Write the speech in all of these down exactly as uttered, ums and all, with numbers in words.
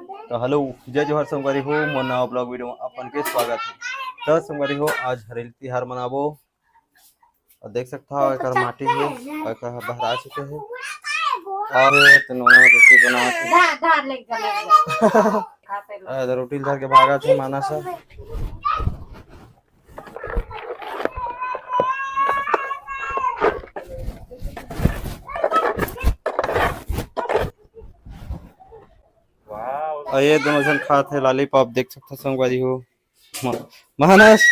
तो hello, जय जोहार संगवारी हो, मोर नवा vlog video में अपन के स्वागत है। तो संगवारी हो, आज हरेली तिहार मनाबो। और देख सकता हो, एकर माटी है, एकर बहरा चुके है। और ये तो नोना रोटी बना के धार, धार ले जा, ले जा। खाते लो। आ, तो रोटी धर के भागा थे मानस। और ये दोनों जन खात है lollipop, देख सकते हो संगवारी हो। म-, मानस।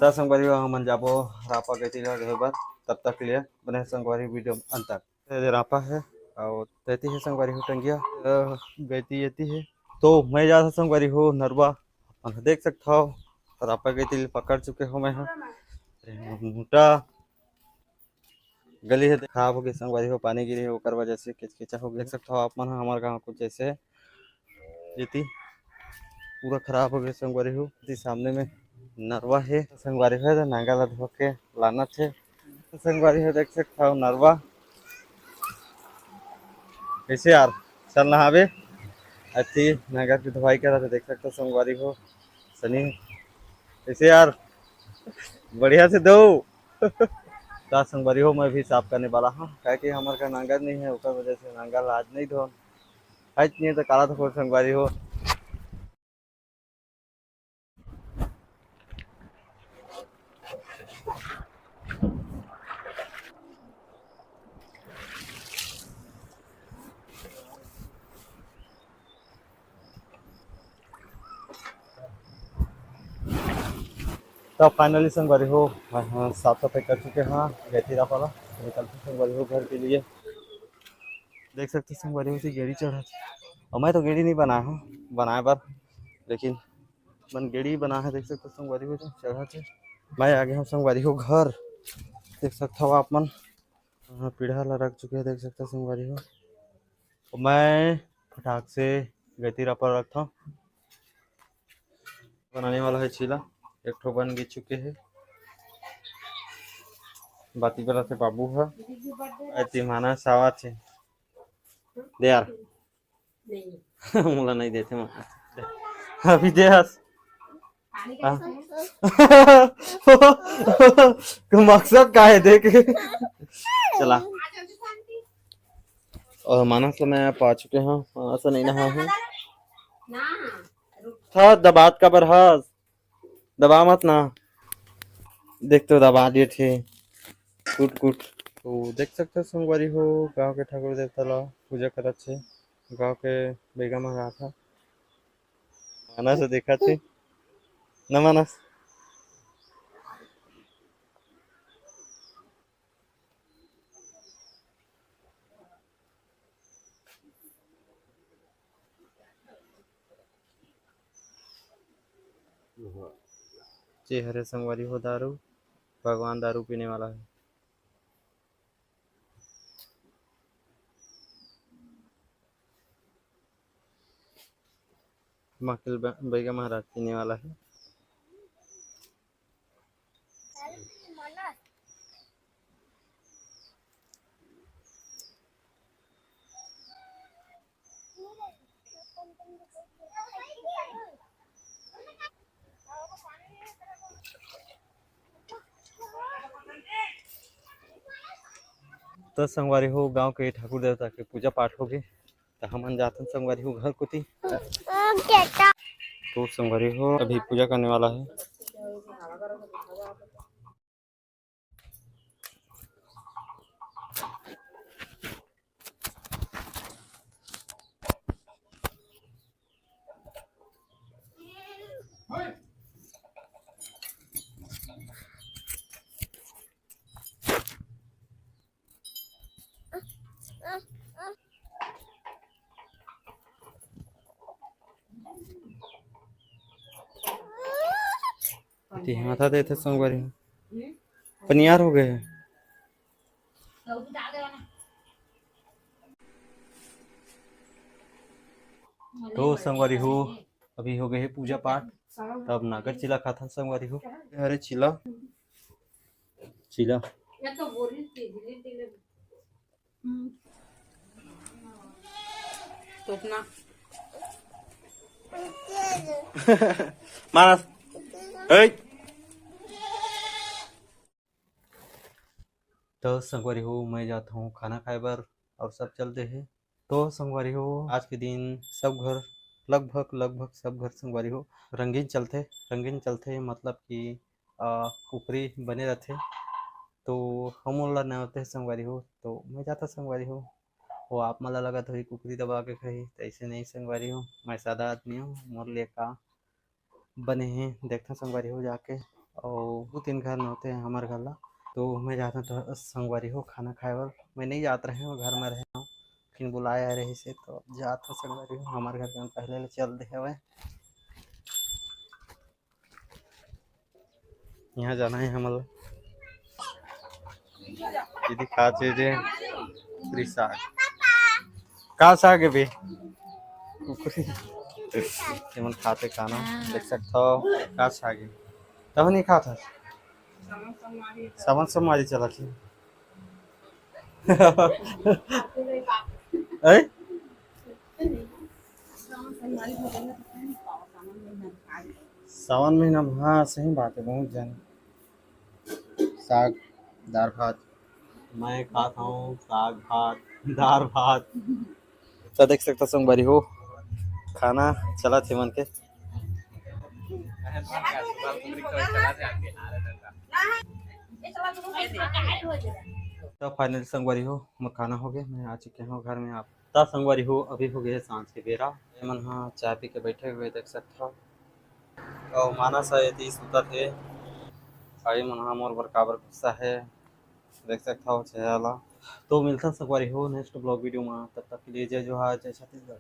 त संगवारी हो, हमन जाबो रापा गैती ला ढोए बर। तब तक के लिए बने संगवारी video में अंत तक। ये रापा है और तैती है संगवारी हो टंगिया, अ, गैती येती है। तो मैं जा संगवारी हो नरवा, अपन देख सकता हो रापा गैती ले पकड़ चुके हो मैं हा। अरे मोटा गली है, खराब हो गई संगवारी हो, पानी गिरे, ओकर वजह से किचकिचा हो गया। देख सकता हो आप मन, हमारे गाँव कुछ ऐसे है, जेती पूरा खराब हो गया संगवारी हो। जी सामने में नरवा है संगवारी हो, तो नांगा ला धो के लाना थे संगवारी हो। देख सकता हो नरवा कैसे यार, चल नहावे। अति नगर की धोवाई करा थे, देख सकता हो संगवारी हो सनी कैसे यार, बढ़िया से दो। का संगवारी हो, मैं भी साफ करने वाला हूँ, काहे कि हमारे का नांगर नहीं है, ओकर वजह से नांगर ला आज नहीं धोन। आज नहीं तो काला तो संगवारी हो। तो finally संगवारी हो, हाँ, हाँ, साफ सफाई कर चुके हैं गैती रापा ला। निकलते संगवारी हो घर के लिए। देख सकते संगवारी हो, गेड़ी चढ़त। और मैं तो गेड़ी नहीं बनाया हूँ, बनाए बर, लेकिन मन गेड़ी बना है। देख सकते संगवारी हो, चढ़त है। मैं आ गया हूँ संगवारी हो घर। देख सकता हो आप मन, हाँ, पीढ़ा ला रख चुके हैं। देख सकते संगवारी हो, तो मैं फटाक से गैती रापा रखता हूँ। बनाने वाला है चीला, एक ठो बन गे चुके है। बाती वाला से बाबू है, ऐ तिमाना सावा थे। दे यार। मोला नहीं देते माँ। अभी दे हस। हाँ। मकसद का है देख। चला। और मानस ला मैं पा चुके हूँ, मानस ला नहीं नहा हूँ। था दबात का बर हस, दबा मत ना। देख तो दबा दिए थे, कुट कुट। तो देख सकते हो संगवारी हो, गांव के ठाकुर देवता ला पूजा करत थे, गांव के बेगा महाराज था। मानस देखा थे, न मानस। जे हरे संगवारी हो दारू, भगवान दारू पीने वाला है। माकिल ब-, बैगा महाराज पीने वाला है। तो संगवारी हो, गांव के ठाकुर देवता के पूजा पाठ हो गए, तो हमन जाथन संगवारी हो घर कोती। तो संगवारी हो, अभी पूजा करने वाला है। ते हाथा देथे संगवारी हो। पनियार हो गए है। तो संगवारी हो, अभी हो गए है पूजा पाठ, तब नागर चीला खाथन संगवारी हो। अरे चीला, चीला। या तो बोली थी, धीरे धीरे। हम्म। अपना मानस, ए। तो संगवारी हो, मैं जात हूँ खाना खाए बर और सब चलते हैं। तो संगवारी हो, आज के दिन सब घर, लगभग, लगभग सब घर संगवारी हो, रंगीन चलथे, रंगीन चलथे, मतलब कि, अ, कुकरी बने रथे। तो हमन ला नेवते संगवारी हो, तो मैं जाता संगवारी हो। वो आप मन ला लगत होही कुकरी दबा के खाही, तो ऐसे नहीं संगवारी हो, मैं सादा आदमी हूँ, मोर लिए का बने हे, देखथन संगवारी हो जाके। अउ दू तीन घर में होते हैं हमर घर ला, तो मैं जाथन तो संगवारी हो खाना खाए बर। मैं नहीं जात रहे हूँ, घर में रहे हूँ, फिर बुलाया रहे से, तो अब जाथन संगवारी हो। हमर घर के पहले ले चल दे हवे, यहाँ जाना है हमन ला। दीदी खा चीजे पूरी साग, का साग है बे? कुकरी। एमन खाते खाना देख सकत हो, का साग है? तब नहीं खात हस? सावन सोमवारी चलत है। ऐ? सावन महीना में, हाँ, सही बात है, बहुत जन साग, दार भात। मैं खात हूँ साग भात, दार भात। तो देख सकता संगवारी हो, खाना चलत हे मन के। तो finally संगवारी हो, मोर खाना हो गया, मैं आ चुके हूँ घर में। आप त संगवारी हो, अभी हो गए सांझ के बेरा, ये मन हा चाय पी के बैठे हुए देख सकत हो। अउ मानस ह एती सुतत हे। अउ ये मन हा मोर बर काबर गुस्सा हे, देख सकत हो चेहरा ला। तो मिलथन संगवारी हो next vlog video मा, तब तक के लिए जय जोहार, जय छत्तीसगढ़।